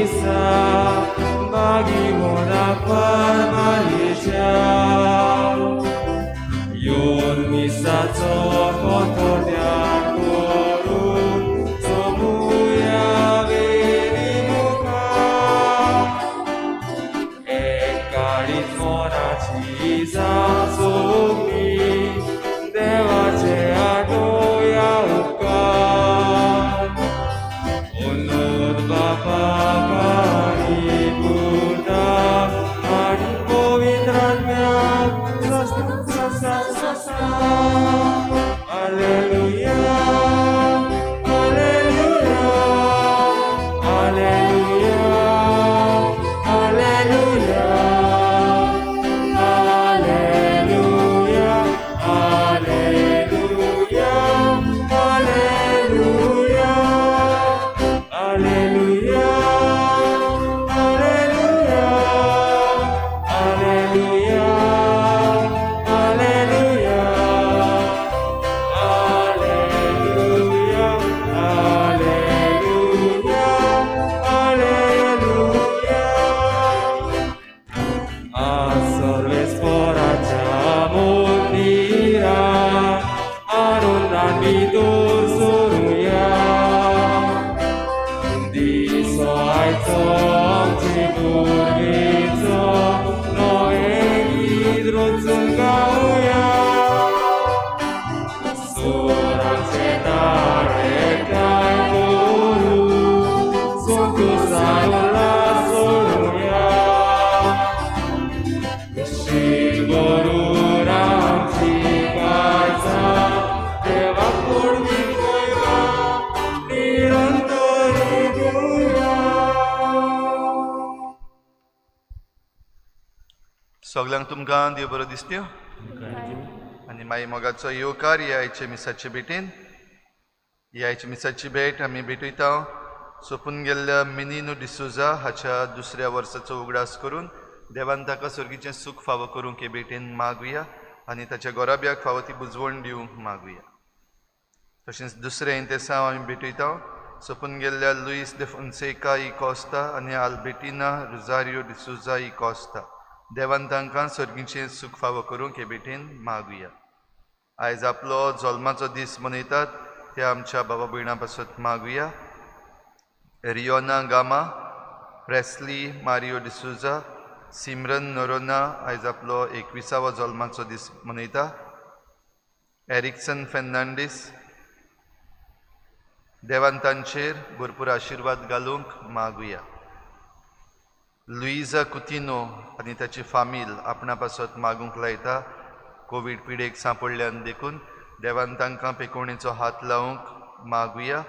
misa Bagiwon Malaysia Yun misa चो ध्यान करून सोमुया वेली मुखार एकाडीच मनाची जाचोवणी देवाचे आटोया उपकार उन्नत बापा आनी पुता आनी पवित्र आत्म्याक सा सा सा सा. Alleluia, Alleluia, Alleluia, Alleluia, Alleluia, Alleluia, Alleluia, Alleluia, Alleluia, Alleluia, Alleluia, Alleluia, Alleluia, Alleluia. सर्वेस्पराच्या मंदिरात आनंदान भितर सरुया. दिसो आयचो आमचे परबेचो, नवें गीत रचून गावया. सुरांचे ताळ एकठांय करून संतोसान उल्हास सोडुया. खोशी भरून आमची काळजां देवाक परबीं कोयरा निरंतर दिवया. सगल्यांक तुमकां देव बरो दिसत्यो आनी मागीर मोगाचो येवकार ह्या आयचे मिसाचे भेटेन. ही आयची मिसाची भेट आमी भेटयता सोंपून गेल्ल्या मिनीनो डिसोजा हाच्या दुसऱ्या वर्साचो उगडास करून. देवान ताका सर्गीचें सूख फावो करूंक हे भेटेन मागुया आनी ताच्या गोराब्याक फावो ती बुजवण दिवंक मागुया. तशेंच दुसरें इंतेसांव आमी भेटयता सोंपून गेल्ल्या लुईस दे फोन्सेका ई कॉस्ता आनी आल्बेटिना रुजारियो डिसोजा ई कॉस्ता. देवान तांकां सर्गीचें सूख फावो करूंक हे भेटेन मागुया. आयज आपलो जल्माचो दीस मनयतात त्या आमच्या बाबा भयणां पासत मागुया. रियोना गामा, प्रेस्ली मारियो डिसोजा, सिमरन नोरोना आयज आपलो 21वो जल्माचो दीस मनयता. एरिक्सन फेर्नांडीस, देवान तांचेर भरपूर आशिर्वाद घालूंक मागुया. लुईजा कुतिनो आनी ताची फामील आपणा पासत मागूंक लायता. कोवीड पिडेक सांपडल्यान देखून देवान तांकां पेकोवणेचो हात लावंक मागुया.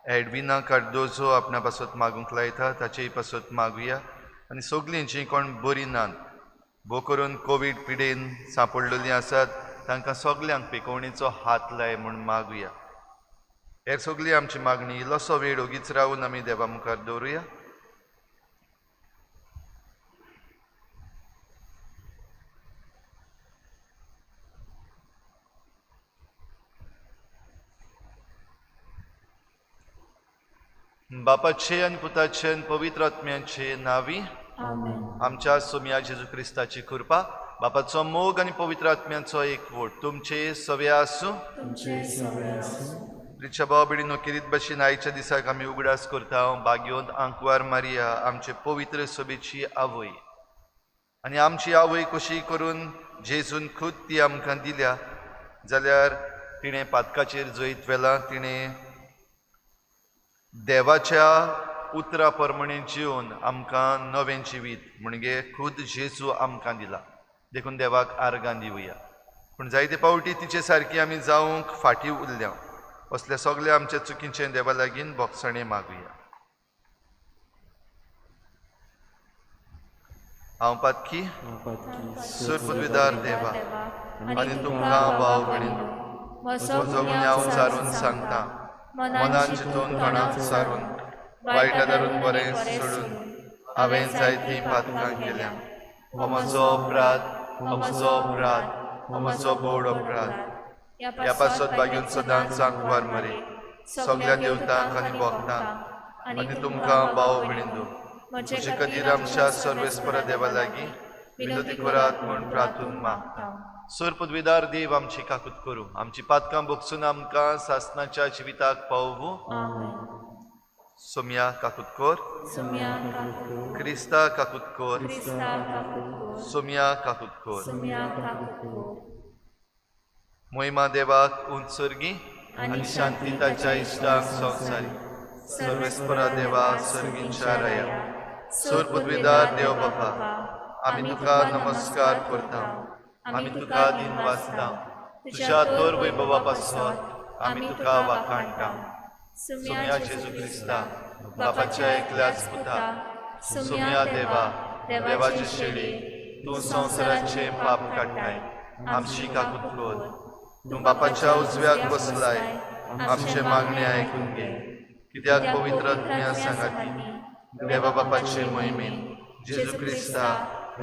एडविना कार्दोजो आपणा पासत मागूंक लायता, ताचेय पासत मागुया. आनी सगलीं जीं कोण बरीं नात, भोव करून कोवीड पिडेन सांपडलेलीं आसात, तांकां सगल्यांक पेकोवणेचो हात लाय म्हूण मागुया. हेर सगली आमची मागणी इल्लोसो वेळ ओगीच रावून आमी देवा मुखार दवरुया. बापाचे आनी पुताचे आनी पवित्र आत्म्याचे नावी. आमेन. आमच्या सोमया जेजू क्रिस्ताची कृपा, बापाचो मोग आनी पवित्र आत्म्याचो एकवट तुमचे सवे आसूं. तुमचे सगळे आसूं. प्रिच्या भाव भयणीनो, केरीत भाशेन आयच्या दिसाक आमी उगडास करता भाग्योंत आंकवार मारिया, आमचे पवित्र सभेची आवय. आनी आमची आवय कशी करून जेजून खुद ती आमकां दिल्या जाल्यार तिणें पातकाचेर जैत व्हेलां. तिणें देवाच्या उतरा प्रमाणे जिवन आमकां नवें जिवीत म्हणजे खुद जेजू आमकां दिला. देखून देवाक आर्गां दिवया. पूण जायते पावटी तिचे सारकी आमी जावंक फाटीं उरल्या. असल्या सगल्या आमच्या चुकींचें देवा लागीं बोगसणें मागुया. हांव पातकी सुरपुदविदार देवा आनी तुमकां भाव भयणींनो म्हजो गुन्यांव सारून सांगता. मनान चिंतून तोंडान सारून वायट धरून बरें सोडून हांवें जायतीं पातकां केल्या. हो म्हजो अपराध, हो म्हजो अपराध, हो म्हजो बोड अपराध. ह्या पासत बागेवन सदांच आंकवार मरे, सगल्या देवतांक आनी भक्तांक आनी तुमकां भाव भयणींनो म्हजे खातीर आमच्या सर्वेस्परा देवा लागीं विनंती करात म्हूण प्रार्थून मागता. सोर पदवीदार देव आमची काकूत करूं, आमची पातकां भोगसून आमकां सासनाच्या जिविताक पावोवं. आमेन. सोम्या काकूत कर, सुम्या काकूत कर, क्रिस्ता काकूत कर, क्रिस्ता काकूत कर, सोम्या काकूत कर. सुम्या काकूत कर. मोहिमा देवाक उंच सर्गी आनी शांती ताच्या इश्टांक संवसारी. सर्वेस्परा देवा सर्गींच्या राया, सोर पदवीदार देव बापा, आमी तुका नमस्कार करता, आमी तुका दिन वाचता, तुज्या तोर वैभवा पासत आमी तुका वाखाणटा. सोम्या जेजू क्रिस्ता बापाच्या एकल्याच पुता, सोम्या देवा देवाचे शेळी, तूं संवसाराचें पाप काडटाय, आमची काकूत कर. तूं बापाच्या उजव्याक बसलाय, आमचें मागणें आयकून घे. कित्याक पवित्र आत्म्या सांगाती देवा बापाचे मोहिमेन जेजू क्रिस्ता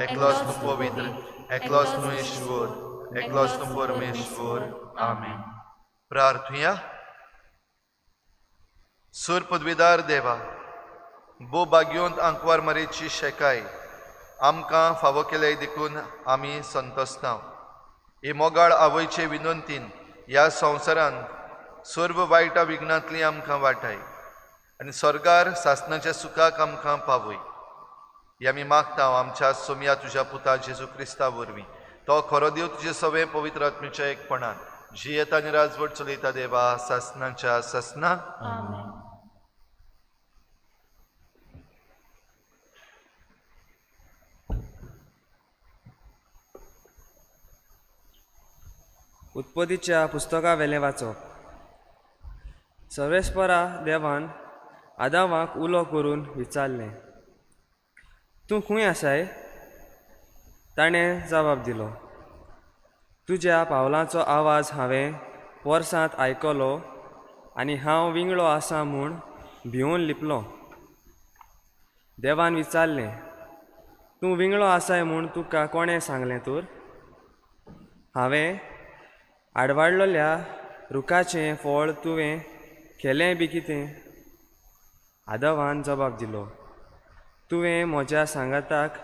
एकलोच तूं पवित्र, एकलोच तूं ईश्वर, एकलोच तूं परमेश्वर. आमेन. प्रार्थुया. सूर पदवीदार देवा, भोव भाग्योंत आंकवार मारेची शेकाय आमकां फावो केल्याय देखून आमी संतोसता. हे मोगाळ आवयचे विनंतीन ह्या संवसारांत सर्व वायटा विघ्नांतली आमकां वाटाय आनी स्वर्गार सासनाच्या सुखाक आमकां पावय. हे आमी मागता आमच्या सोमया तुज्या पुता जेजू क्रिस्ता वरवीं. तो खरो देव तुजे सगळें पवित्र आत्मेच्या एकपणान जियेता आनी राजवट चलयता देवा सासनाच्या सासना. आमेन. उत्पत्तीच्या पुस्तका वेलें वाचप. सर्वेस्परा देवान आदावाक उलो करून विचारलें, तूं खंय आसाय? ताणें जबाब दिलो, तुज्या पावलांचो आवाज हांवें पोरसांत आयकलो आनी हांव विंगळो आसा म्हूण भिवून लिपलो. देवान विचारलें, तूं विंगळो आसाय म्हूण तुका कोणें सांगलें तर? हांवें आडवाडलोल्या रुखाचें फळ तुवें खेलें बी कितें? आदवान जबाब दिलो, तुवें म्हज्या सांगाताक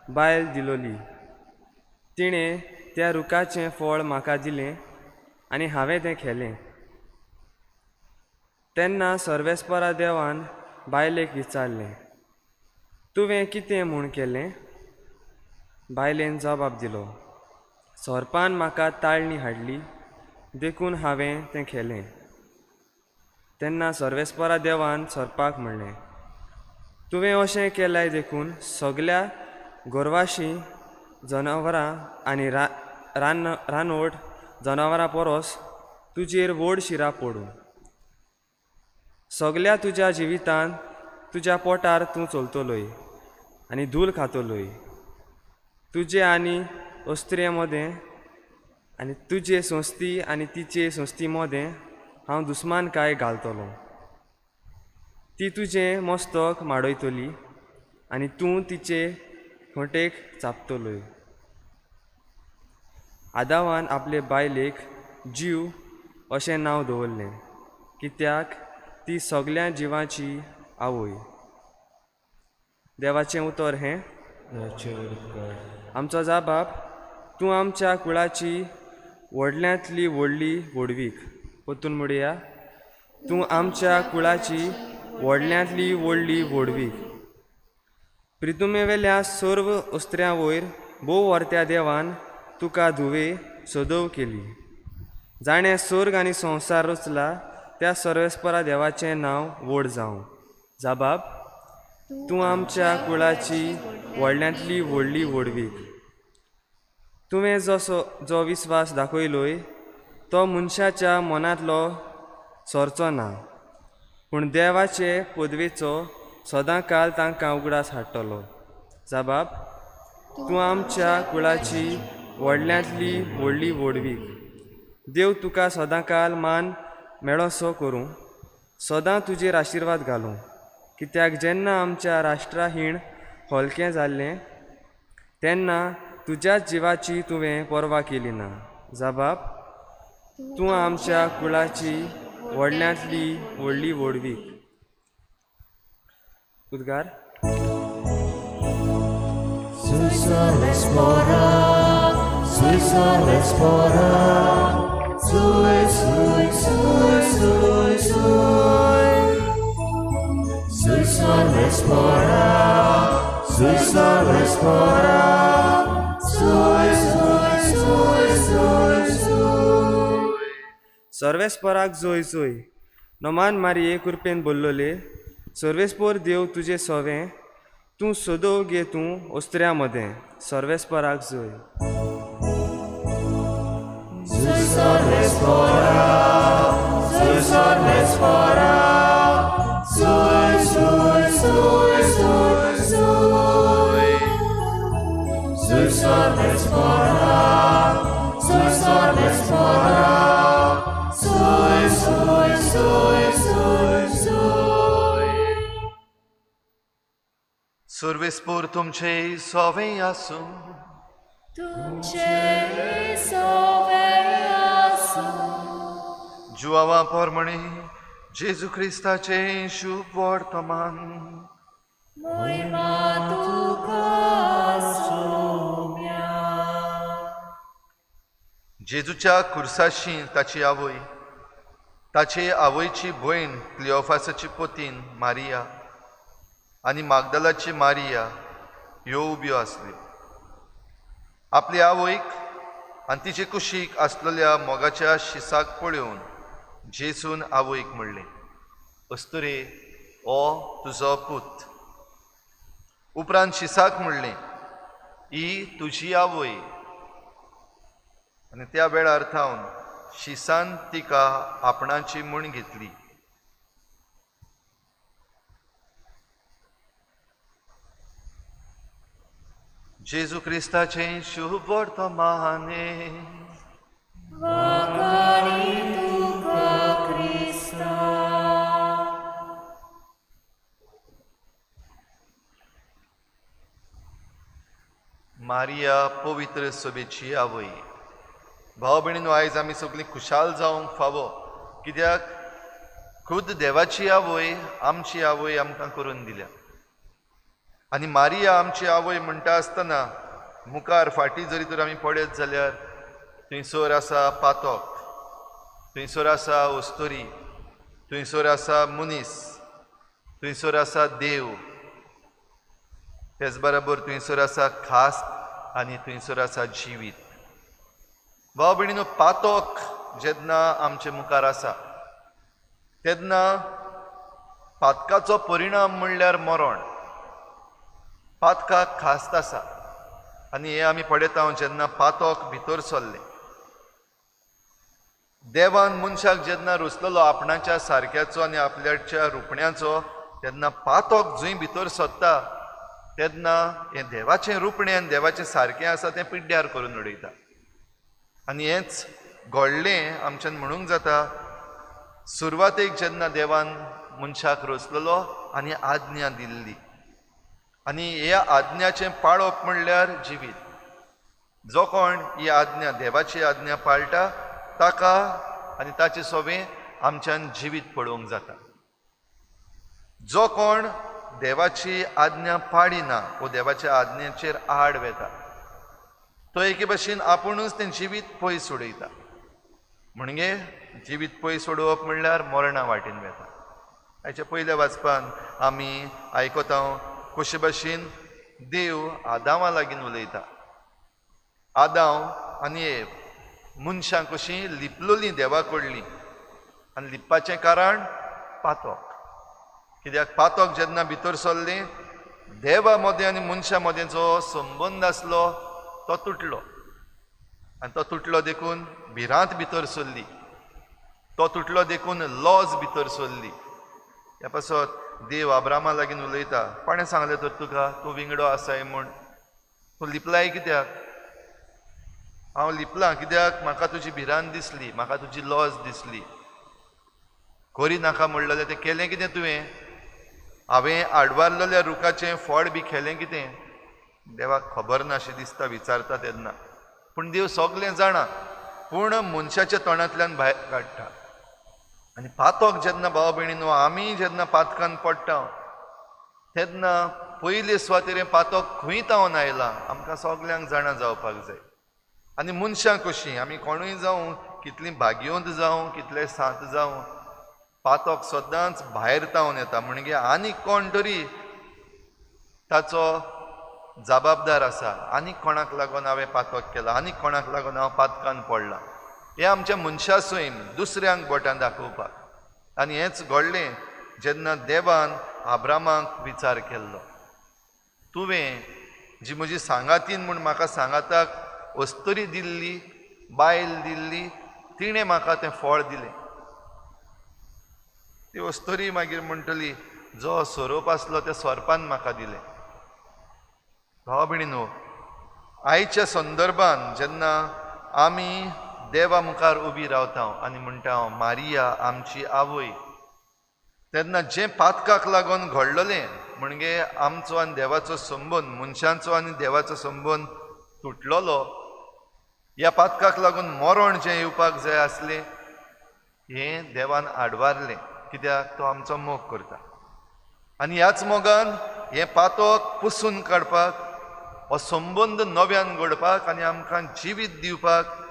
बायल दिलोली, तिणें त्या रुखाचें फळ म्हाका दिलें आनी हांवें तें खेलें. तेन्ना सर्वेस्परा देवान बायलेक विचारलें, तुवें कितें म्हूण केलें? बायलेन जबाब दिलो, सोरपान म्हाका ताळणी हाडली देखून हांवें तें खेलें. तेन्ना सर्वेस्परा देवान सोरपाक म्हणलें, तुवें अशें केल्याय देखून सगल्या गोरवाशी जनावरां आनी रानवट जनावरां परस तुजेर व्हड शिरा पडूं. सगल्या तुज्या जिवितांत तुज्या पोटार तूं चलतलोय आनी धूल खातलोय. तुजे आनी अस्त्रिये मदें आनी तुजे संस्थी आनी तिचे संस्थी मदें हांव दुस्मानकाय घालतलो. ती तुजें मस्तक माडयतली आनी तूं तिचे खोंटेक चापतलोय. आदावान आपले बायलेक जीव अशें नांव दवरलें, कित्याक ती सगल्या जिवाची आवय. देवाचें उतर हें. आमचो जाबाब, तूं आमच्या कुळाची व्हडल्यांतली व्हडली व्हडवीक. परतून म्हणया, तूं आमच्या कुळाची व्हडल्यांतली व्हडली व्हडवीक. प्रितुमेवेल्या सर्व अस्त्र्यां वयर भोव वर्त्या देवान तुका धुवे सदव केली. जाणें स्वर्ग आनी संवसार रचला त्या सर्वेस्परा देवाचें नांव व्हड जावं. जाबाब, तूं आमच्या कुळाची व्हडल्यांतली व्हडली व्हडवीक. तुवें जसो जो विस्वास दाखयलोय तो मनशाच्या मनांतलो सरचो ना, पूण देवाचे पदवेचो सदांकाल तांकां उगडास हाडटलो. जाबाब, तूं आमच्या कुळाची व्हडल्यांतली व्हडली व्हडवीक. देव तुका सदांकाल मान मेळोसो करूं, सदां तुजेर आशिर्वाद घालूं. कित्याक जेन्ना आमच्या राष्ट्राहीण हलकें जाल्लें तेन्ना तुज्याच जिवाची तुवें पर्वा केली ना. जाबाब, तूं आमच्या कुळाची व्हडल्यांतली व्हडली व्हडवीक. उद्गार. Sui sarvespora, sui sarvespora, sui, sui, sui, sui, sui. Sui sarvespora, sui sarvespora, sui, sui, sui, sui, sui. सर्वेस्पराक जोय जोय. नोमान मारिये कृपेन बोल्लोले, सर्वेस्पोर देव तुजे सोवें, तूं सदोव गे तूं ओस्त्र्या मदें. सर्वेस्पराक जोय. Sui sarvespora, sui sarvespora, sui, sui, sui, sui, sui. Sui sarvespora, sui sarvespora, sui, sui, sui, sui, sui. सर्वेस्पोर तुमचे सोवें आसूं. तुमचे सोवे आसूं. जुआवा पोरमणे जेजू क्रिस्ताचें शुभ वर्तमान. मोहिमा तुका सोम्या. जेजूच्या कुर्साशी ताची आवय, ताचे आवयची भयण क्लिओफासाची पोतीन मारिया आनी मागदालाची मारिया ह्यो उब्यो आसल्यो. आपली आवयक आनी तिचे कुशीक आसलेल्या मोगाच्या शिसाक पळोवन जेजून आवयक म्हणलें, अस्तुरे, ओ तुजो पूत. उपरांत शिसाक म्हणलें, ही तुजी आवय. आनी त्या वेळार थावन शिसान तिका आपणाची म्हूण घेतली. जेजू क्रिस्ताचें शुभ वर्तमाने. वाखाणी तुका क्रिस्ता. मारिया पवित्र सभेची आवय. भाव भयणीनो, आयज आमी सगळीं खुशाल जावंक फावो, कित्याक खुद देवाची आवय आमची आवय आमकां करून दिल्या. आनी मारिया आमची आवय म्हणटा आसतना मुखार फाटीं जरी तर आमी पळयत जाल्यार थंयसर आसा पातक, थंयसर आसा अस्तुरी, थंयसर आसा मनीस, थंयसर आसा देव, तेच बराबर थंयसर आसा खास आनी थंयसर आसा जिवीत. भाव भयणीनो, पातक जेन्ना आमचे मुखार आसा तेन्ना पातकाचो परिणाम म्हणल्यार मरण. पातकाक खास्त आसा आनी हें आमी पळयता जेन्ना पातक भितर सरलें. देवान मनशाक जेन्ना रचलेलो आपणाच्या सारक्याचो आनी आपल्याच्या रुपण्याचो, तेन्ना पातक जंय भितर सरता तेन्ना हें देवाचें रुपणें आनी देवाचें सारकें आसा तें पिड्ड्यार करून उडयता. आनी हेंच घडलें आमच्यान म्हणूंक जाता सुरवातेक जेन्ना देवान मनशाक रचलेलो आनी आज्ञा दिल्ली. आनी ह्या आज्ञाचें पाळप म्हणल्यार जिवीत. जो कोण ही आज्ञा देवाची आज्ञा पाळटा ताका आनी ताचे सोबें आमच्यान जिवीत पळोवंक जाता. जो कोण देवाची आज्ञा पाळिना वो देवाच्या आज्ञेचेर आड वेता तो एके भाशेन आपुणूच तें जिवीत पयस उडयता. म्हणजे जिवीत पयस उडोवप म्हणल्यार मरणा वाटेन वेता. हाच्या पयल्या वाचपान आमी आयकता कशे भाशेन देव आदांवा लागीं उलयता. आदांव आनी एव मनशां कशीं लिपलोलीं देवा कडलीं आनी लिपपाचें कारण पातक. कित्याक पातक जेन्ना भितर सरलें देवा मदें आनी मनशां मदें जो संबंद आसलो तो तुटलो आनी तो तुटलो देखून भिरांत भितर सरली, तो तुटलो देखून लॉज भितर सरली. ह्या पासत देव आब्रामा लागीं उलयता, कोणें सांगलें तर तुका तूं विंगडो आसाय म्हूण, तूं लिपलाय कित्याक? हांव लिपलां कित्याक म्हाका तुजी भिरांत दिसली, म्हाका तुजी लॉज दिसली. करी नाका म्हणलें तें केलें कितें तुवें? हांवें आडवारलेल्या रुखाचें फळ बी खेलें कितें? देवाक खबर ना अशें दिसता विचारता तेन्ना, पूण देव सगलें जाणा, पूण मनशाच्या तोंडांतल्यान भायर काडटा. आनी पातक जेन्ना भाव भयणीनो आमी जेन्ना पातकान पडटा तेन्ना पयले सुवातेर हें पातक खंय तावन आयलां आमकां सगल्यांक जाणा जावपाक जाय. आनी मनशां कशीं आमी कोणूय जावं, कितलीं भाग्यवंत जावं, कितले सांत जावं, पातक सदांच भायर तावन येता. म्हणजे आनीक कोण तरी ताचो जबाबदार आसा, आनीक कोणाक लागून हांवें पातक केलां, आनीक कोणाक लागून हांव पातकान पडलां. हें आमच्या मनशा सैम दुसऱ्यांक बोटां दाखोवपाक. आनी हेंच घडलें जेन्ना देवान आब्रामाक विचार केल्लो, तुवें जी म्हजी सांगातीन म्हूण म्हाका सांगाताक अस्तुरी दिल्ली, बायल दिल्ली, तिणें म्हाका तें फळ दिलें. ती अस्तुरी मागीर म्हणटली, जो सोरोप आसलो त्या सोरपान म्हाका दिलें. भाव भयणीनो, आयच्या संदर्भान जेन्ना आमी देवा मुखार उबी रावता आनी म्हणटा मारिया आमची आवय, तेन्ना जें पातकाक लागून घडलेलें म्हणजे आमचो आनी देवाचो संबंद, मनशांचो आनी देवाचो संबंद तुटलेलो, ह्या पातकाक लागून मरण जें येवपाक जाय आसलें हें देवान आडवारलें. कित्याक? तो आमचो मोग करता. आनी ह्याच मोगान हें पातक पुसून काडपाक, हो संबंद नव्यान घडपाक आनी आमकां जिवीत दिवपाक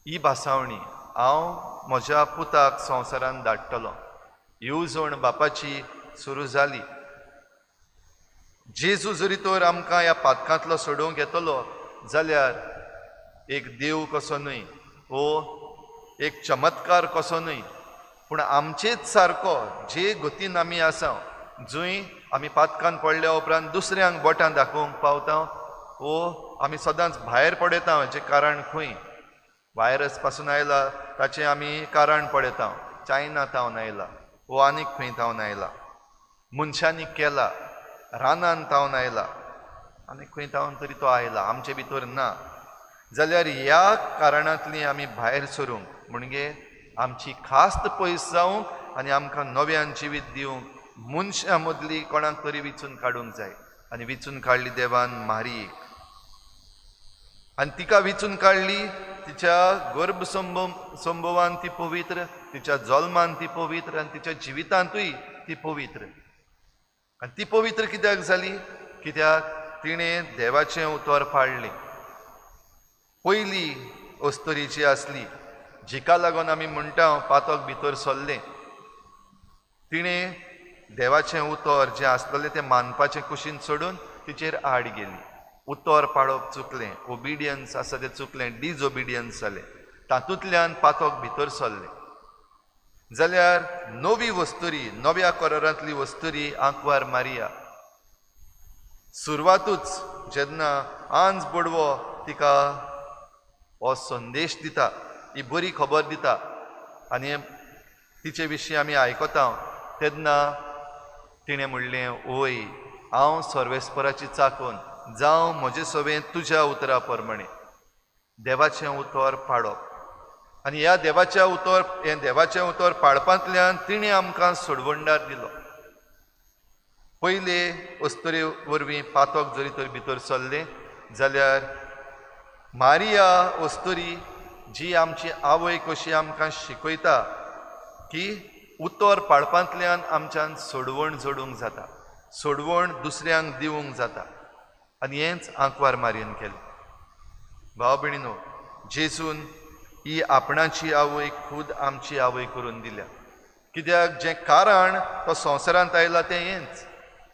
ही भासावणी हांव म्हज्या पुताक संवसारान धाडटलो येवजण बापाची सुरू जाली. जेजू जरी तर आमकां ह्या पातकांतलो सोडोवंक येतलो जाल्यार एक देव कसो न्हय वो एक चमत्कार कसो न्हय, पूण आमचेच सारको जे गतीन आमी आसा, जंय आमी पातकान पडल्या उपरांत दुसऱ्यांक बोटां दाखोवंक पावता वो आमी सदांच भायर पडयता, हाचें कारण खंय वायरस पासून आयला ताचें आमी कारण पळयता, चायना तावन आयला वो आनीक खंय तावन आयला, मनशांनी केला, रानान तावन आयला, आनी खंय तावन तरी तो आयला, आमचे भितर ना. जाल्यार ह्या कारणांतली आमी भायर सरूंक म्हणजे आमची खास्त पयस जावंक आनी आमकां नव्यान जिवीत दिवंक मनशां मदली कोणाक तरी विचून काडूंक जाय. आनी विचून काडली देवान मारियेक, आनी तिका विचून काडली तिच्या गर्भ संभवान ती पवित्र, तिच्या जल्मान ती पवित्र आनी तिच्या जिवितांतूय ती पवित्र. आनी ती पवित्र कित्याक जाली? कित्याक तिणें देवाचें उतर पाळ्ळें. पयली अस्तुरी जी आसली जिका लागून आमी म्हणटा पातक भितर सरलें, तिणें देवाचें उतर जें आसलेलें तें मानपाचें कुशीन सोडून तिचेर आड गेली. उतर पाळप चुकलें, ओबिडियन्स आसा तें चुकलें, डिजओबिडियन्स जालें, तातूंतल्यान पातक भितर सरलें. जाल्यार नवी वस्तुरी, नव्या करारांतली वस्तुरी आंकवार मारिया, सुरवातूच जेन्ना आंज बडवो तिका हो संदेश दिता, ही बरी खबर दिता आनी तिचे विशीं आमी आयकता, तेन्ना तिणें म्हणलें, ओय हांव सर्वेस्पराची चाकून, जावं म्हजे सवें तुज्या उतरा प्रमाणे. देवाचें उतर पाळप आनी ह्या देवाच्या उतर, हें देवाचें उतर पाळपांतल्यान तिणें आमकां सोडवणदार दिलो. पयले अस्तुरे वरवीं पातक जरी तर भितर सरलें जाल्यार मारिया अस्तुरी जी आमची आवय कशी आमकां शिकयता की उतर पाळपांतल्यान आमच्यान सोडवण जोडूंक जाता, सोडवण दुसऱ्यांक दिवंक जाता. आनी हेंच आंकवार मारियेन केलें. भाव भयणीनो, जेजून ही आपणाची आवय खूद आमची आवय करून दिल्या. कित्याक? जें कारण तो संवसारांत आयला तें हेंच,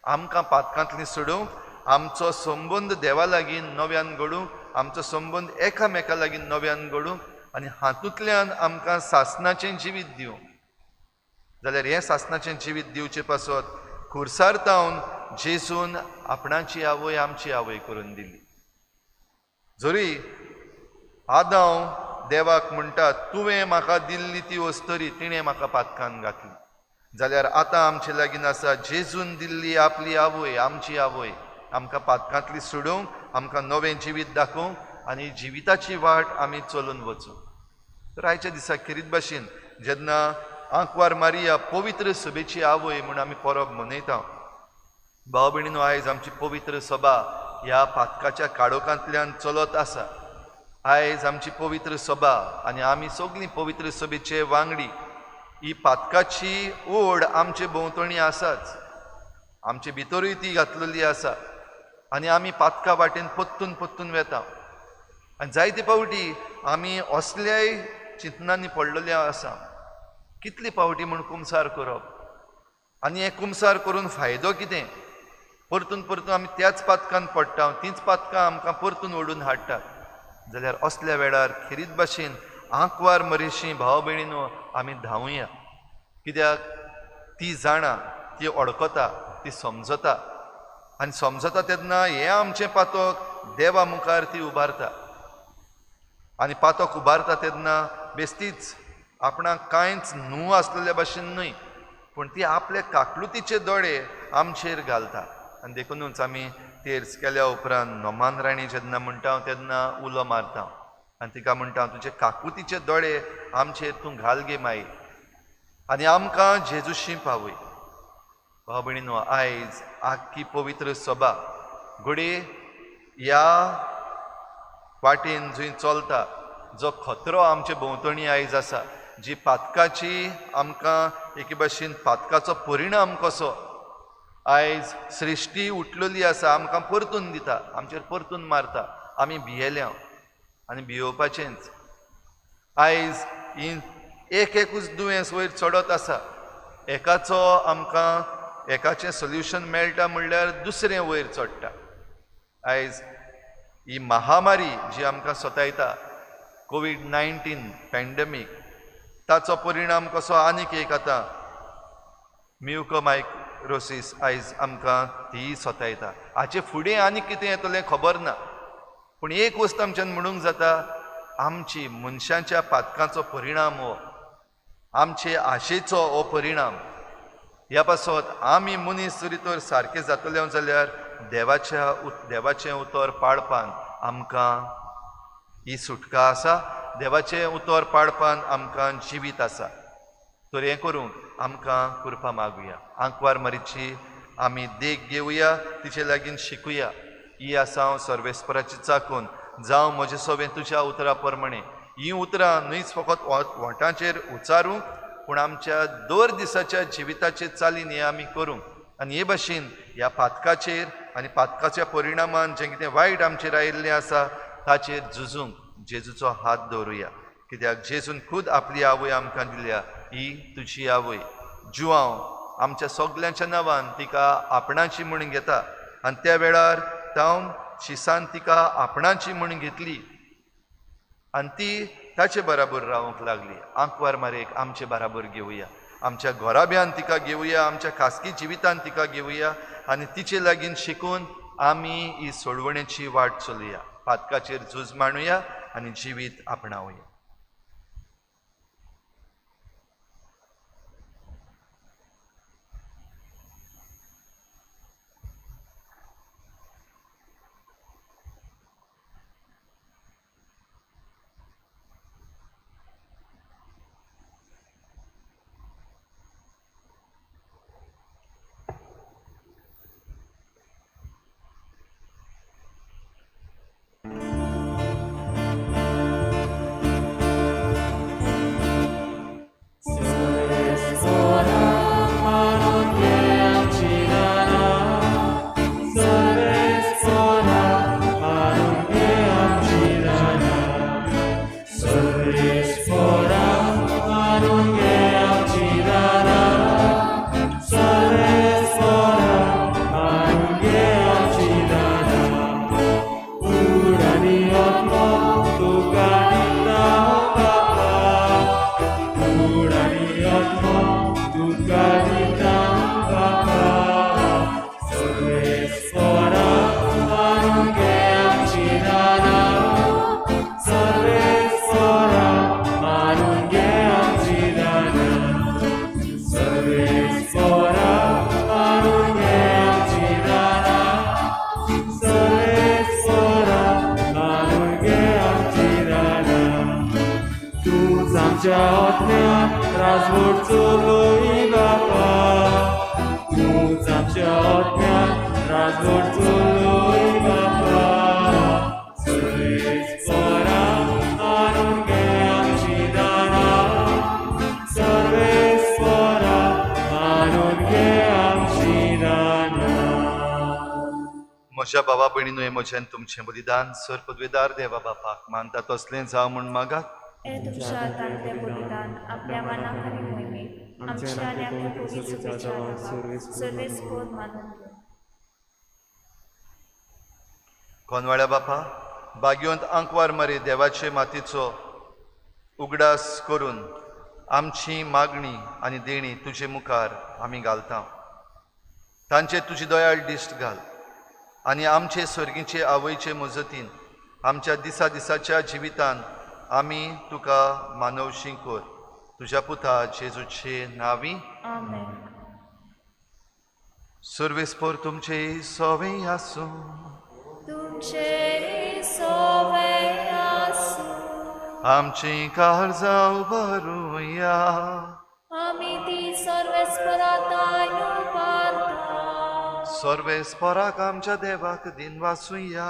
आमकां पातकांतली सोडूंक, आमचो संबंद देवा लागीं नव्यान घडूंक, आमचो संबंद एकामेका लागीं नव्यान घडूंक आनी हातूंतल्यान आमकां सासनाचें जिवीत दिवंक. जाल्यार हें सासनाचें जिवीत दिवचे पासत खुर्सार तावन जेजून आपणाची आवय आमची आवय करून दिली. जरी आदांव देवाक म्हणटा, तुवें म्हाका दिल्ली ती अस्तुरी तिणें म्हाका पातकान घातली, जाल्यार आतां आमचे लागीं आसा जेजून दिल्ली आपली आवय आमची आवय, आमकां पातकांतली सोडोवंक, आमकां नवें जिवीत दाखोवंक आनी जिविताची वाट आमी चलून वचूंक. तर आयच्या दिसा खेरीत भाशेन जेन्ना आंकवार मारिया पवित्र सभेची आवय म्हूण आमी परब मनयता, भाव भयणीनो, आयज आमची पवित्र सभा ह्या पातकाच्या काळोखांतल्यान चलत आसा. आयज आमची पवित्र सभा आनी आमी सगळीं पवित्र सभेचे वांगडी, ही पातकाची ओड आमचे भोंवतणी आसाच. आमचे भितरूय ती घातलेली आसा आनी आमी पातका वाटेन परतून परतून वेता आनी जायते फावटी आमी असल्याय चिंतनांनी पडलेले आसा. कितले फावटी म्हूण कुमसार करप आनी हें कुमसार करून फायदो कितें? परतून परतून आमी त्याच पातकान पडटा, तींच पातकां आमकां परतून ओडून हाडटात. जाल्यार असल्या वेळार खेरीत भाशेन आंकवार मरेशी भाव भयणीनो आमी धांवया, कित्याक ती जाणा, ती अडकता, ती समजता आनी समजता तेन्ना हें आमचें पातक देवा मुखार ती उबारता आनी पातक उबारता तेन्ना बेस्तीच आपणाक कांयच न्हू आसलेल्या भाशेन न्हय, पूण ती आपले काकलुतीचे दोळे आमचेर घालता. आनी देखुनूच आमी तेर्स केल्या उपरांत नोमान राणी जेन्ना म्हणटा तेन्ना उलो मारता आनी तिका म्हणटा, तुजे काकुतीचे दोळे आमचेर तूं घाल गे माई आनी आमकां जेजूशी पावय. भाव भयणीनो, आयज आख्खी पवित्र सभा घडये ह्या वाटेन जंय चलता, जो खतरो आमचे भोंवतणी आयज आसा, जी पातकाची आमकां एके भाशेन पातकाचो परिणाम कसो आयज सृश्टी उठलेली आसा, आमकां परतून दिता, आमचेर परतून मारता, आमी भियेल्या आनी भियोवपाचेंच. आयज ही एक एकूच दुयेंस वयर चडत आसा, एकाचो आमकां एकाचें सोल्युशन मेळटा म्हणल्यार दुसरें वयर चडटा. आयज ही महामारी जी आमकां सतायता, कोवीड-19 पॅन्डेमीक, ताचो परिणाम कसो आनीक एक आतां म्युकोमायक्रोसिस आयज आमकां ती सतायता. हाचे फुडें आनीक कितें येतलें खबर ना, पूण एक वस्त आमच्यान म्हणूंक जाता, आमची मनशांच्या पातकांचो परिणाम हो, आमचे आशेचो हो परिणाम. ह्या पासत आमी मनीस जरी तर सारके जातले जाल्यार देवाचें उतर पाळपान आमकां ही सुटका आसा, देवाचें उतर पाळपान आमकां जिवीत आसा. तर हें करूंक आमकां कृपा मागुया, आंकवार मरीची आमी देख घेवया, तिचे लागीं शिकुया. ही आसा हांव सर्वेस्पराची चाकून, जावं म्हजें सवें तुज्या उतरा प्रमाणें. हीं उतरां न्हयच फकत वोंठांचेर उच्चारूंक, पूण आमच्या दर दिसाच्या जिविताचे चालीन हें आमी करूंक आनी हे भाशेन ह्या पातकाचेर आनी पातकाच्या परिणामान जें कितें वायट आमचेर आयिल्लें आसा ताचेर झुजूंक जेजूचो हात दवरुया, कित्याक जेजून खूद आपली आवय आमकां दिल्या. ही तुजी आवय जुआंव आमच्या सगल्यांच्या नांवान तिका आपणाची म्हूण घेता आनी त्या वेळार तावन शिसान तिका आपणाची म्हूण घेतली आनी ती ताचे बराबर रावंक लागली. आंकवार मारेक आमचे बराबर घेवया, आमच्या घराब्यान तिका घेवया, आमच्या खासगी जिवितान तिका घेवया आनी तिचे लागीं शिकून आमी ही सोडवणेची वाट चलया, पातकाचेर झूज मांडुया आनी जिवीत आपणावया. म्हज्या भावा भयणीनो, हें म्हजें आनी तुमचें बलिदान सर पदवेदार देवा बापाक मानता तसलें जावं म्हूण मागात. हे तुमच्या हातांतलें बलिदान आपल्या मनाक आनी मोहिमेक आमच्या आनी आपल्या पवित्र सुपेच्या देवाक सर्वेस्पोर मानून घेवं. कोनवाळ्या बापा, बागयोंत आंकवार मारी देवाचे मातीचो उगडास करून आमची मागणी आनी देणी तुजे मुखार आमी घालता. तांचे तुजी दयाळ दिश्ट घाल आनी आमचे सर्गीचे आवयचे मजतीन आमच्या दिसा दिसाच्या जिवितान आमी तुका मानवशी कर. तुज्या पुता जेजूचे नांवी आमेन. सर्वेस्पोर तुमचे सोवे आसूं. तुमचे सोवे आसूं. आमची काळजां उबारुया. आमी ती सर्वेस्पराताय उबारता. सर्वेस्पराक आमच्या देवाक दिनवासुया.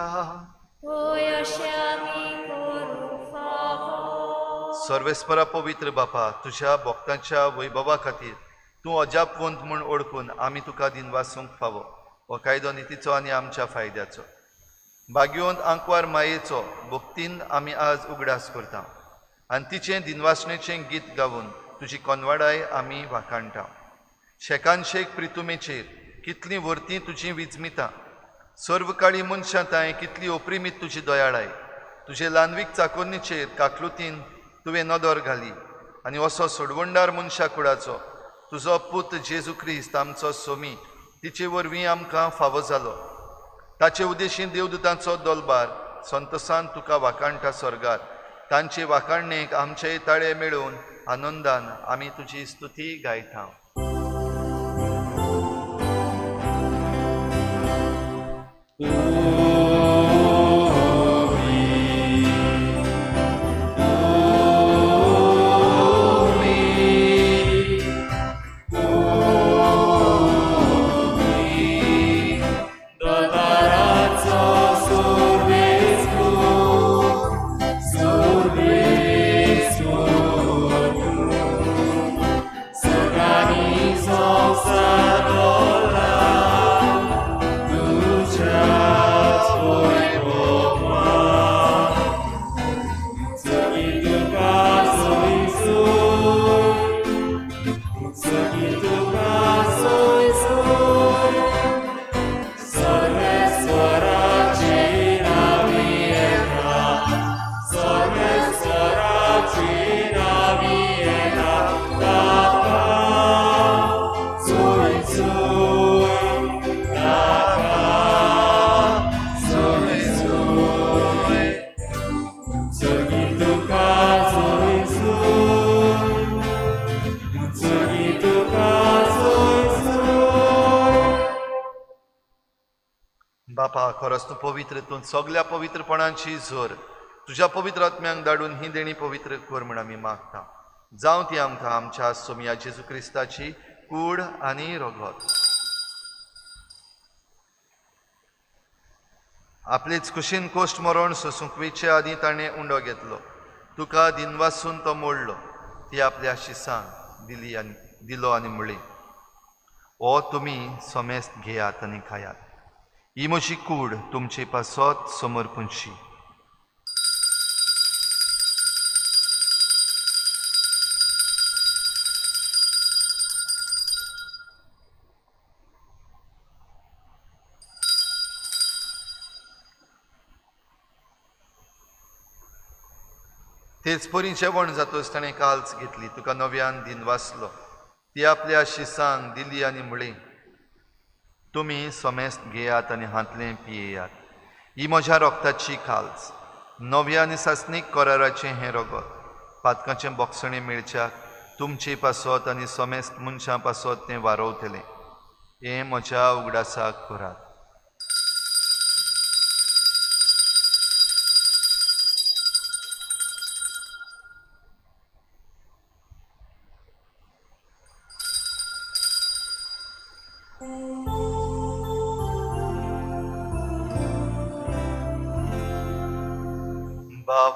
होय, अशें आमी करूंक फावो. सर्वेस्परा पवित्र बापा, तुज्या भक्तांच्या वैभवा खातीर तूं अजापवंत म्हूण ओळखून आमी तुका दिनवासूंक फावो. हो कायदो नितीचो आनी आमच्या फायद्याचो. बागयोंत आंकवार मायेचो भक्तीन आमी आज उगडास करता आनी तिचें दिनवासणेचें गीत गावन तुजी कोनवाडाय आमी वाखाणटा. शेकानशेक प्रितुमेचेर कितलीं वर्तीं तुजीं विजमितां, सर्व काळी मनशां तांय कितली ओप्रिमीत तुजी दयाळाय. तुजे ल्हानवीक चाकोन्नीचेर काकलुतीन तुवें नदर घाली आनी असो सोडवणदार मनशा कुडाचो तुजो पूत जेजू क्रिस्त आमचो सोमी तिचे वरवीं आमकां फावो जालो. ताचे उद्देशीन देवदूतांचो दलबार संतोसान तुका वाखाणटा स्वर्गार. तांचे वाखाणणेक आमचे ताळे मेळून आनंदान आमी तुजी स्तुती गायता. बापा, खरोच तूं पवित्र, तूं सगल्या पवित्रपणाची जोर. तुज्या पवित्र आत्म्यांक धाडून ही देणी पवित्र कर म्हूण आमी मागता. जावं ती आमकां आमच्या सोमया जेजू क्रिस्ताची कूड आनी रगत. आपलेच कुशीन कोश्ट मरण सोसूंक वेचे आदीं ताणें उंडो घेतलो. तुका दिनवासून तो मोडलो. ती आपल्या शिसांक दिली आनी दिलो आनी म्हणली, ओ तुमी समेस्त घेयात आनी खायात. ही म्हजी कूड तुमचे पासत समर्पणशी. तेच परी जेवण जातच ताणें काल्च घेतली, तुका नव्यान दिनवासलो. ती आपल्या शिसांक दिली आनी म्हणली, तुमी समेस्त घेयात आनी हांतलें पियेयात. ही म्हज्या रोगताची काल्च, नव्या आनी सासणीक कराराचें हें रगत. पातकाचें बोगसणें मेळच्याक तुमचे पासत आनी समेस्त मनशां पासत तें वारोवतलें. हें म्हज्या उगडासाक करात.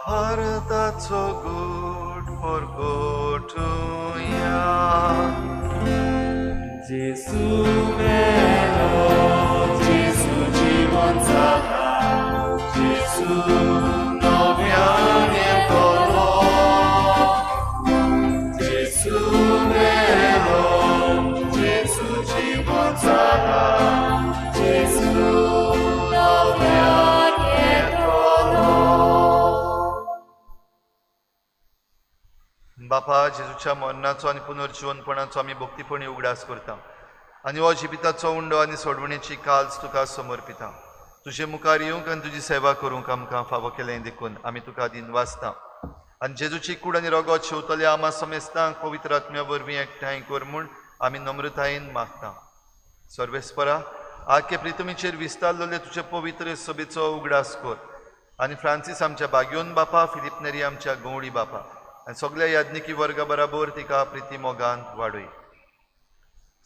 भारताचो गूट परगटुया. जेजू मेलो, जेजू जिवन बापा, जेजूच्या मरणाचो आनी पुनर्जिवनपणाचो आमी भक्तीपणी उगडास करता आनी हो जिविताचो उंडो आनी सोडवणेची काल्स तुका समर्पिता. तुजे मुखार येवंक आनी तुजी सेवा करूंक आमकां फावो केलें देखून आमी तुका दिन वाचता आनी जेजूची कूड आनी रगत शेवतल्या आमा समेस्तांक पवित्र आत्म्या वरवीं एकठांय कर म्हूण आमी नम्रतायेन मागता. सर्वेस्परा, आखे प्रितमीचेर विस्तारलेले तुजे पवित्र सभेचो उगडास कर आनी फ्रांसीस आमच्या बाग्योन बापा, फिलीप नेरी आमच्या गवळी बापा आनी सगल्या याज्ञिकी वर्गा बराबर तिका प्रिती मोगान वाडय.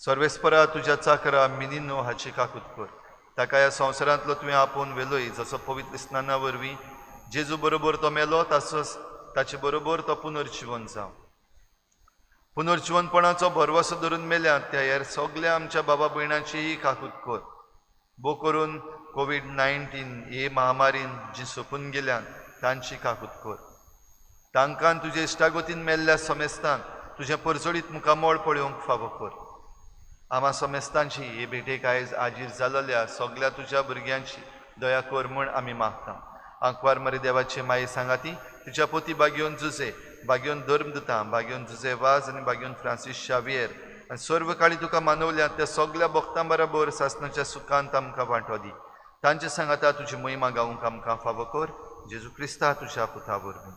सर्वेस्परा, तुज्या चाकरा मिनिनो हाची काकूत कर. ताका ह्या संवसारांतलो तुवें आपोवन व्हेलोय, जसो पवित्र स्नाना वरवीं जेजू बरोबर तो मेलो तसोच ताचे बरोबर तो पुनर्जिवन जावं. पुनर्जिवनपणाचो भरवसो धरून मेल्यात त्या हेर सगल्या आमच्या बाबा भयणाचीय काकूत कर. भो करून कोवीड-19 हे महामारीन जी सोंपून गेल्यान तांची काकूत कर. तांकां तुजे इश्टागतीन मेल्ल्या समेस्तांक तुजें परजळीत मुखामळ पळोवंक फावो कर. आमा समेस्तांची हे भेटेक आयज आजीर जाल्ल्या सगल्या तुज्या भुरग्यांची दया कर म्हूण आमी मागता. आंकवार मरे देवाचे माये सांगाती तुज्या पोती बागयोन जुजे, बागयोन धर्मदुतां, बागयोन जुजे वाज आनी बागयोन फ्रांसीस शावियर आनी सर्व काळी तुका मानवल्या त्या सगल्या भक्तां बराबर सासणाच्या सुखांत आमकां वांटो दी. तांचे सांगाता तुजी महिमा गावंक आमकां फावो कर. जेजू क्रिस्ता तुज्या पुता वरवीं.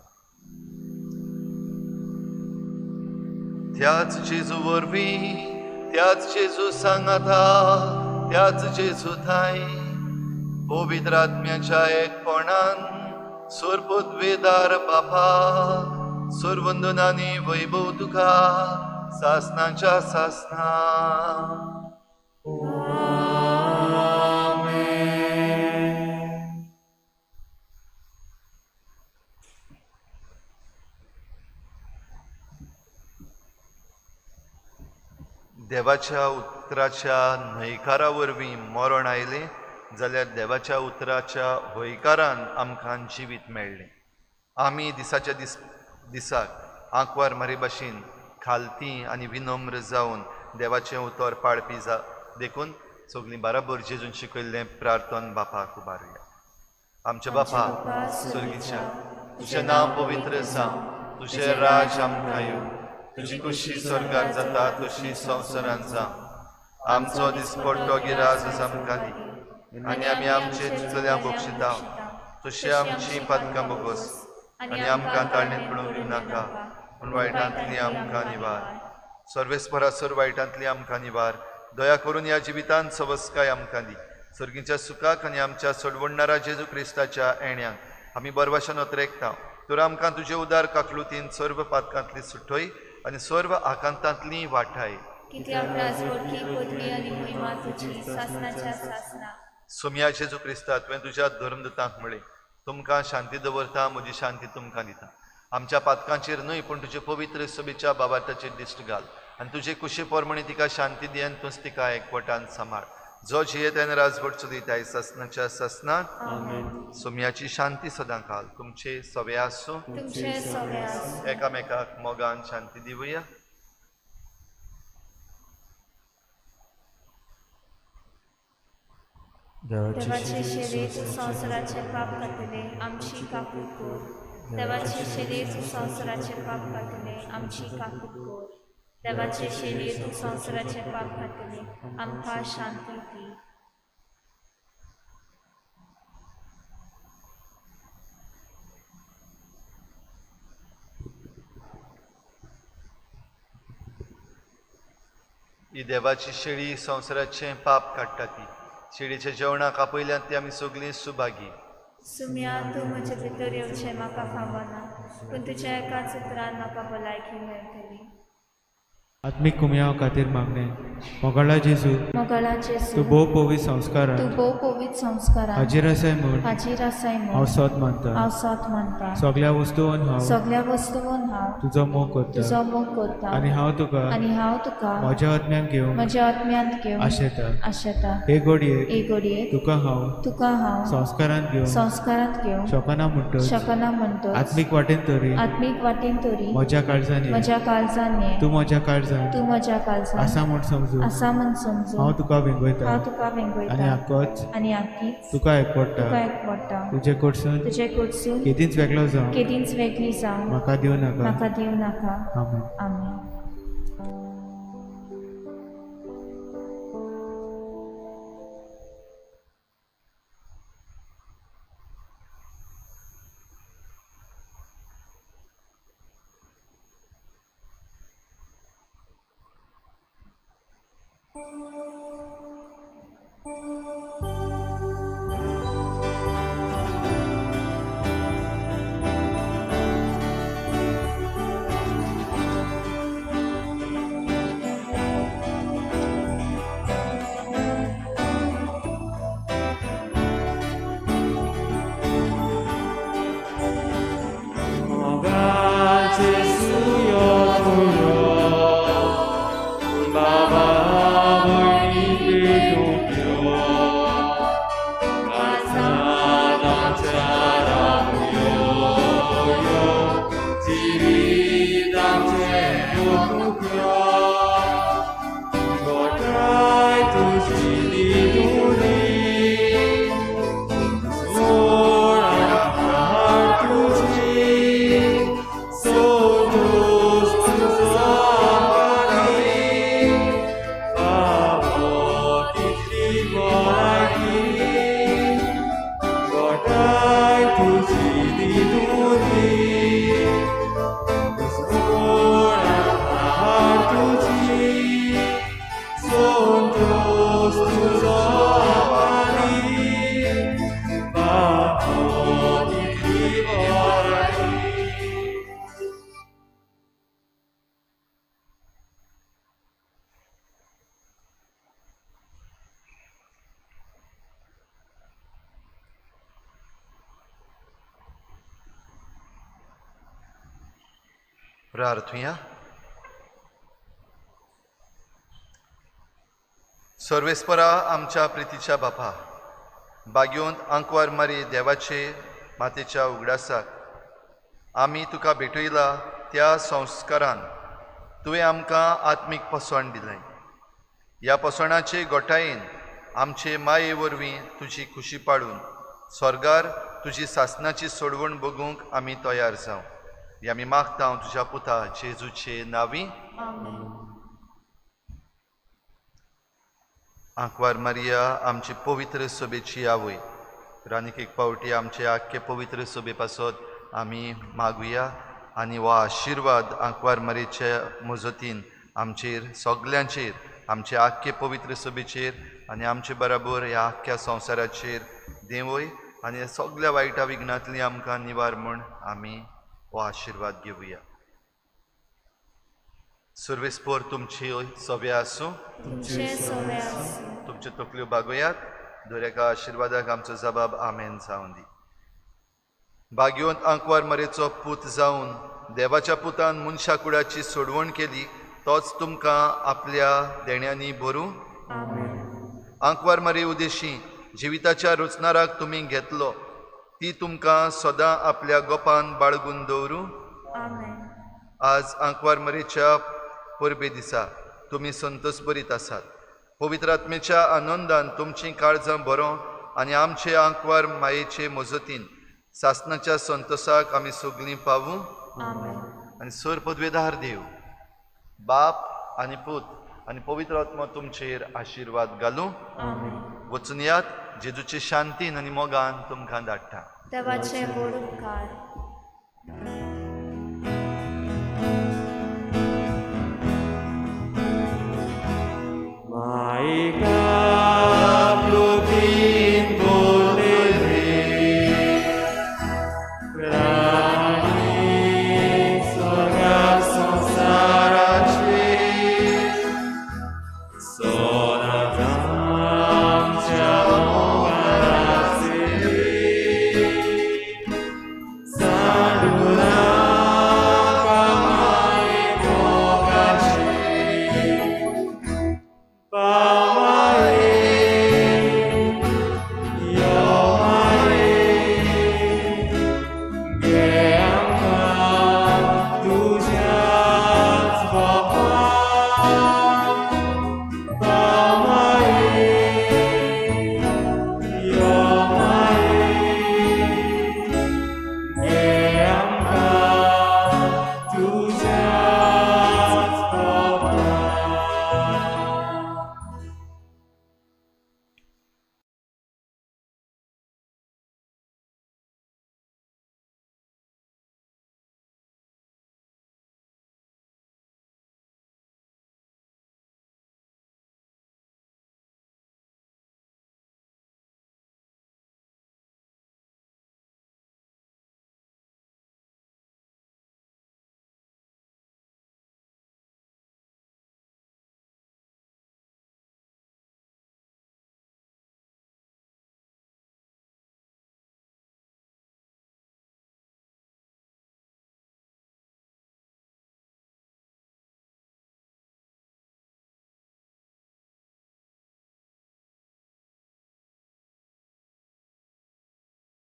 त्याच जेजू वरवीं, त्याच जेजू सांगाता, त्याच जेजू थांय पवित्र आत्म्याच्या एकपणान सुरपुतवेदार बापा, सुरवंदनानी वैभव तुका सासनाच्या सासना. देवाच्या उतराच्या न्हयकारा वरवीं मरण आयलें जाल्यार देवाच्या उतराच्या हयकारान आमकां जिवीत मेळ्ळें. आमी दिसाच्या दिसाक आंकवार मारी भाशेन खालती आनी विनम्र जावन देवाचें उतर पाळपी जा देखून सगळीं बराबर जेजून शिकयल्लें प्रार्थन बापाक उबारुया. आमच्या बापा स्वर्गीच्या, तुजें नांव पवित्र जावं, तुजें राज आमकां येवं, तुजी खुशी स्वर्गार जाता तशी संवसारांत जावं. आमचो दिसपट्टो गिराज आमकां दी आनी आमी आमचे चुकल्या बक्षिता तशी आमची पातकां बोगस आनी आमकां ताळणेंत पडूंक दिवं नाका, पूण वायटांतली आमकां निवार. सर्वेस्परा, सर वायटांतली आमकां निवार. दया करून ह्या जिवितांत सवस्काय आमकां दी. सर्गीच्या सुखाक आनी आमच्या सोडवणणारा जेजू क्रिस्ताच्या येण्याक आमी बरवाशान अत्रेकता. तर आमकां तुजे उदार काकलुतीन सर्व पातकांतली सुटय आनी सर्व आकांतांतली वाठाय. सोम्या जेजू क्रिस्ता, तुवें तुज्या धर्मदुतांक म्हळें, तुमकां शांती दवरता, म्हजी शांती तुमकां दिता. आमच्या पातकांचेर न्हय पूण तुजे पवित्र सभेच्या बाबार्थाचेर दिश्ट घाल आनी तुजे कुशे प्रमाणे तिका शांती दी आनी तूंच तिका एकवटान सांबाळ. जो जियेत आनी राजवट चलयता सासनाच्या सासनाक. सोम्याची शांती सदां काल तुमचे सवे आसूं. एकामेकाक मोगान शांती दिवया. देवाचे शरीर संवसाराचे पाप काडटले आमची काकूत कर. देवाचे शरीर संवसाराचे पाप काडटले आमची काकूत कर. देवाचे शरीर संवसाराचे पाप काडटले आमकां शांती दी. ही देवाची शेळी संवसाराचें पाप काडटा ती शेळीच्या जेवणाक आपयल्यात ती आमी सगळीं सुभागी. सुम्या, तूं म्हजे भितर येवचें म्हाका फावना, पूण तुज्या एकाच उतरान म्हाका भलायकी मेळटली. आत्मीक कुमयाव खातीर मागणें. मोगाळा जेजू, मोगाळा जेजू, तूं भोव पवित्र संस्कारान, तूं भोव पवित्र संस्कारान हाजीर आसाय म्हूण, हाजीर आसाय म्हूण हांव सोद मानता, हांव सोद मानता. सगल्या वस्तून हांव, सगल्या वस्तून हांव तुजो मोग करता, तुजो मोग करता आनी हांव तुका, आनी हांव तुका म्हज्या आत्म्यान घेवन, म्हज्या आत्म्यांत घेवन आशेता, आशेता. हे घडयेक, हे घडयेक तुका हांव, तुका हांव संस्कारांत घेवन, संस्कारांत घेवन शकना म्हणटच, शकना म्हणटच आत्मीक वाटेन तरी, आत्मीक वाटेन तरी म्हज्या काळजान ये, म्हज्या काळजान ये, तूं म्हज्या काळजान काळजांत तूं म्हज्या काळजांत आसा म्हूण समजून आसा म्हूण समजून हांव तुका वेंगयता हांव तुका आनी वेंगयता आकोच आनी आकीच तुका एकवडटा. तुका एकवडटा. तुजे कडसून तुजे कडसून केदींच वेगळो जावं केदींच वेगळी जावं म्हाका दिवं नाका. म्हाका दिवं नाका. आमेन. आमेन. प्रार्थुया. सर्वेस्परा आमच्या प्रितीच्या बापा, बागयोन आंकवार मारी देवाचे मातेच्या उगडासाक आमी तुका भेटयला त्या संस्कारान तुवें आमकां आत्मीक पोसवण दिलें. ह्या पोसवणाचे गोठायेन आमचे माये वरवीं तुजी खुशी पाडून स्वर्गार तुजी सासनाची सोडवण बगूंक आमी तयार जावं. हे आमी मागता तुज्या पुता जेजूचे नांवी. आंकवार मारिया आमची पवित्र सभेची आवय, आनीक एक फावटी आमचे आख्खे पवित्र सभे पासत आमी मागुया आनी हो आशिर्वाद आंकवार मारियेच्या मजतीन आमचेर सगल्यांचेर, आमचे आख्खे पवित्र सभेचेर आनी आमचे बराबर ह्या आख्ख्या संवसाराचेर देंवय आनी ह्या सगल्या वायटा विघ्नांतली आमकां निवार म्हूण आमी हो आशिर्वाद घेवया. सर्वेस्पर तुमची सवे आसूं, तुमच्यो तकल्यो बागोयात. दर एका आशिर्वादाक आमचो जबाब आमेन जावन दी. भाग्यवंत आंकवार मरेचो पूत जावन देवाच्या पुतान मनशा कुडाची सोडवण केली, तोच तुमकां आपल्या देण्यांनी भरूं. आंकवार मरे उदेशी जिविताच्या रचणाराक तुमी घेतलो, ती तुमकां सदां आपल्या गोपान बाळगून दवरूं. आज आंकवार मरेच्या परबे दिसा तुमी संतोष बरीत आसात. पवित्र आत्मेच्या आनंदान तुमचीं काळजां भरों आनी आमचे आंकवार मायेचे मजतीन सासनाच्या संतोषाक आमी सगलीं पावूं. आनी सर पदवेदार देव बाप आनी पूत आनी पवित्र आत्मा तुमचेर आशिर्वाद घालूं. वचून यात, जेजूचे शांतीन आनी मोगान तुमकां धाडटा. देवाचे व्हड उपकार.